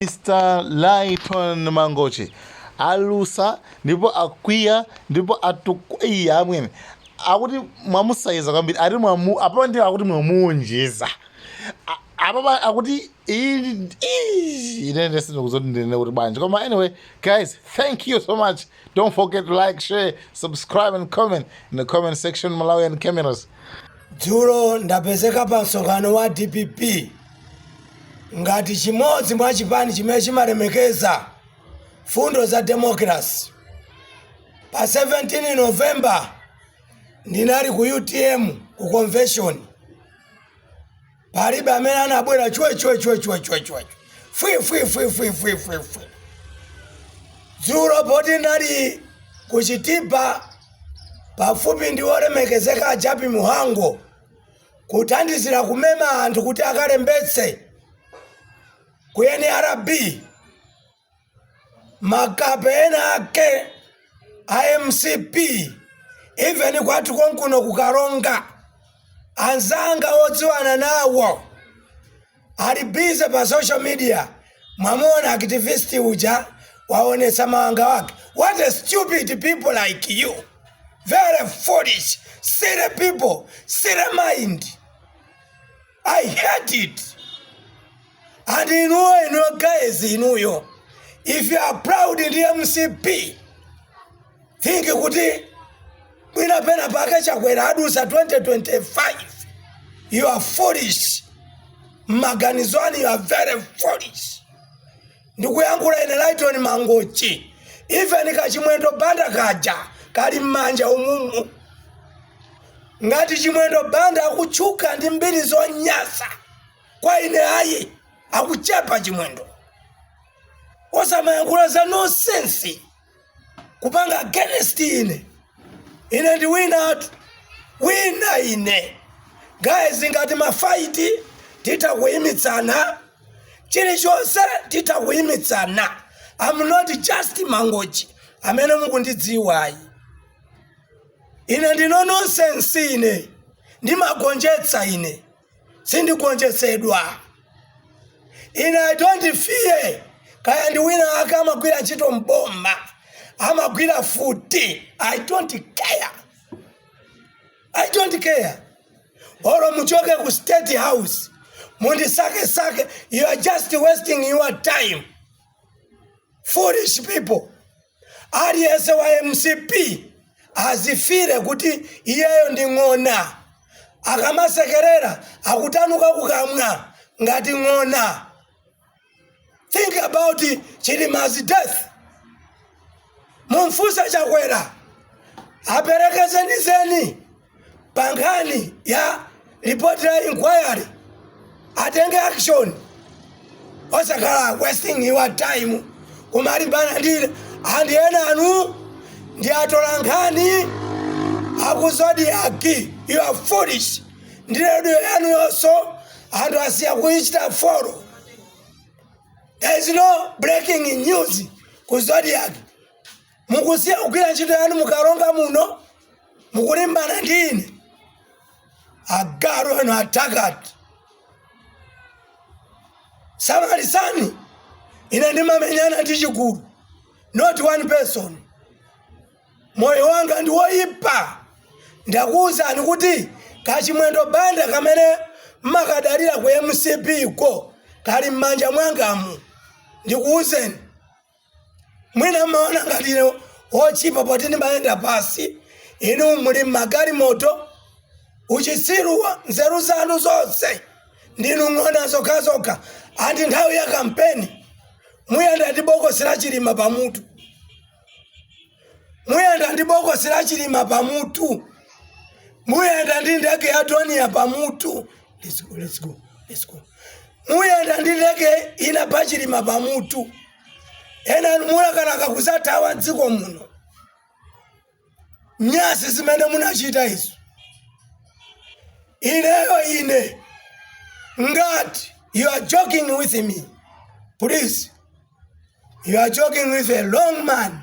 Mr. Lyton Mangochi alusa ndipo akwiya ndipo atukwiya amwene, akuti mwamusayiza kwambiri, ati mwamu apo ndi akuti mwamuonjeza. Apa akuti ine sindikuzoti ndinene kuti bwanji, koma anyway guys, thank you so much. Don't forget to like, share, subscribe and comment in the comment section. Malawian Cameras. Dzulo ndapezeka pa msonkhano wa DPP ngati chimodzi mwa chipani chimene chimalemekeza fundo za democracy. Pa 17 November ndinali ku UTM ku convention, palibe amene anabwera. Chwe chwe chwe chwe chwe chwe, fwi fwi fwi fwi fwi fwi fwi. Dzulo poti ndali ku Chitipa pafupi ndi wolemekezeka Jappie Mhango kuthandizira kumema anthu kuti akalembetse ku NRB, makape ena ake a MCP, even kwathu konkuno kukalonga, anzanga odziwana nawo ali busy pa social media: "Mwamuona activist uja waonetsa mawanga wake." What a stupid people like you, very foolish, silly people, silly mind. I hate it. And inuyo, inuyo guys, inuyo, if you are proud ndi MCP, think kuti mwina pena pake Chakwera adusa 2025, you are foolish mmaganizo anu, you are very foolish. Ndikuyankhula ine Lyton Mangochi. Even kachimwendo Banda kaja kali m'manja umumu. Ngati Chimwendo Banda akutchuka ndi mbiri zonyasa, kwa ine ayi, akuchepa. Chimwendo osamayankhula za nonsense kupanga against ine. Ine ndi winatu, wina ine guys. Ngati ma fight titakuyimitsana, chilichonse titakuyimitsana. I'm not just Mangochi amene mukundidziwayi. Ine ndino nonsense, ine ndimagonjetsa, ine sindigonjetsedwa. Ine I don't fear kaya ndi wina ake amagwira ntchito mboma, amagwira futi. I don't care, I don't care. Olo muchoke ku State House mundisakesake, you are just wasting your time, foolish people. Aliyense wa MCP azifire kuti iyeyo ndi ng'ona. Akamasekerera akutanuka kukamwa ngati ng'ona. Think about Chilima's death. Mumfunse Chakwera apereke zenizeni pa nkhani ya report la inquiry, atenge action, osakhala wasting your time kumalimbana ndile. Anthu ena anu ndi atola nkhani aku Zodiak, you are foolish. Ndi radio yanu yonso anthu asiya kuichita follow. There is no breaking news ku Zodiak. Mukusiya kugwira ntchito yanu mukalonga muno, mukulimbana ndi ine. Agalu anu atakati, samalisani. Ine ndimamenyana ndi chigulu, not one person. Moyo wanga ndi woyipa. Ndakuwuzani kuti kachimwendo Banda kamene mmakadalira ku MCP ko kali m'manja mwangamu. Ndikuwuzeni, mwina mmaona ngati ine wochipa poti ndimayenda pasi, inu muli mmagalimoto. Uchitsiru wa nzeru zanu zonse, ndinu ng'ona zokhazokha. Anti nthawi ya kampeni muyenda ndi bokosi la Chilima pamutu, muyenda ndi bokosi la Chilima pamutu, muyenda ndi ndege ya Dornier pamutu. Let's go, let's go, let's go. Muyenda ndi ndege ina pa Chilima pamutu. Ena mulakalaka kuzathawa mdziko muno. Nyasi zimene munachita izo. Ineyo ine ngati you are joking with me, please, you are joking with a wrong man.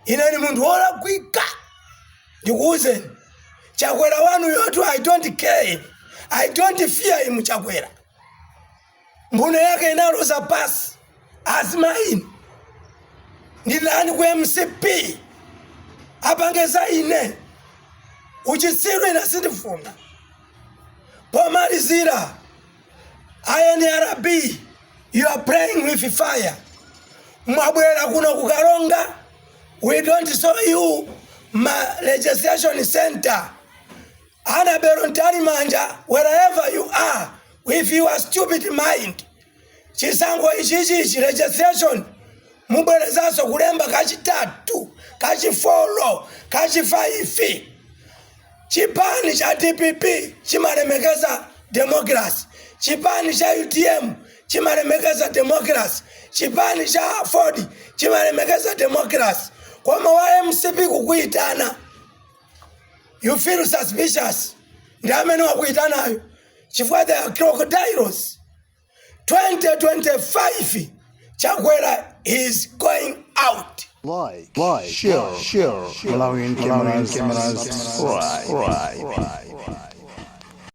Ine ni munthu wolakwika. Ndikuwuzeni, Chakwera wanu yotu, I don't care, I don't fear him. Chakwera mbuno yake inaloza pasi. Azimayi ndinani ku MCP apange za ine uchitsiru ine sindifuna. Pomalizira, NRB, you are playing with fire. Mwabwera kuno kuKaronga, we don't saw you ma registration center. Annabel Mtalimanja, wherever you are with your stupid mind, chisankho ichichichi registration mubwerezanso kulemba kachitatu, kachi four, kachi five. Chipani cha DPP chimalemekeza democracy, chipani cha UTM chimalemekeza democracy, chipani cha Ford chimalemekeza democracy, koma wa MCP kukuitana you feel suspicious ndi amene wakuitanayo chifukwa they are crocodiles. 2025 Chakwera is going out. Like, share, Malawian cameras, subscribe.